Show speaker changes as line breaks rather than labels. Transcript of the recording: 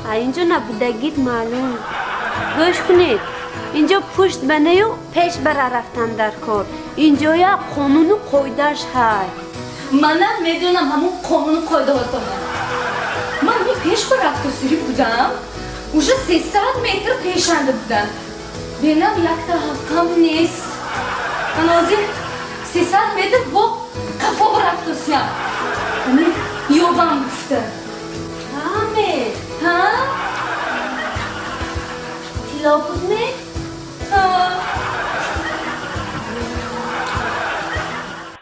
А инҷо набудагит маълум. Гӯш кунед, инҷо пушт ба нею пеш бара рафтан дар кор. Инҷоя қонуну қоидааш ҳай.
Манам медонам ҳамун қонуну қоидаҳотона. Ман ҳамин пеш ба рафтосирӣ будам, уже 300 метр пешанда будам. Бенам якта ҳаққам нест. Ман ҳозир 300 метр бо қафо рафтосиям. Ҳамин ёбам гуфта.
Ҳаме.
Ҳа?
Тилло будме?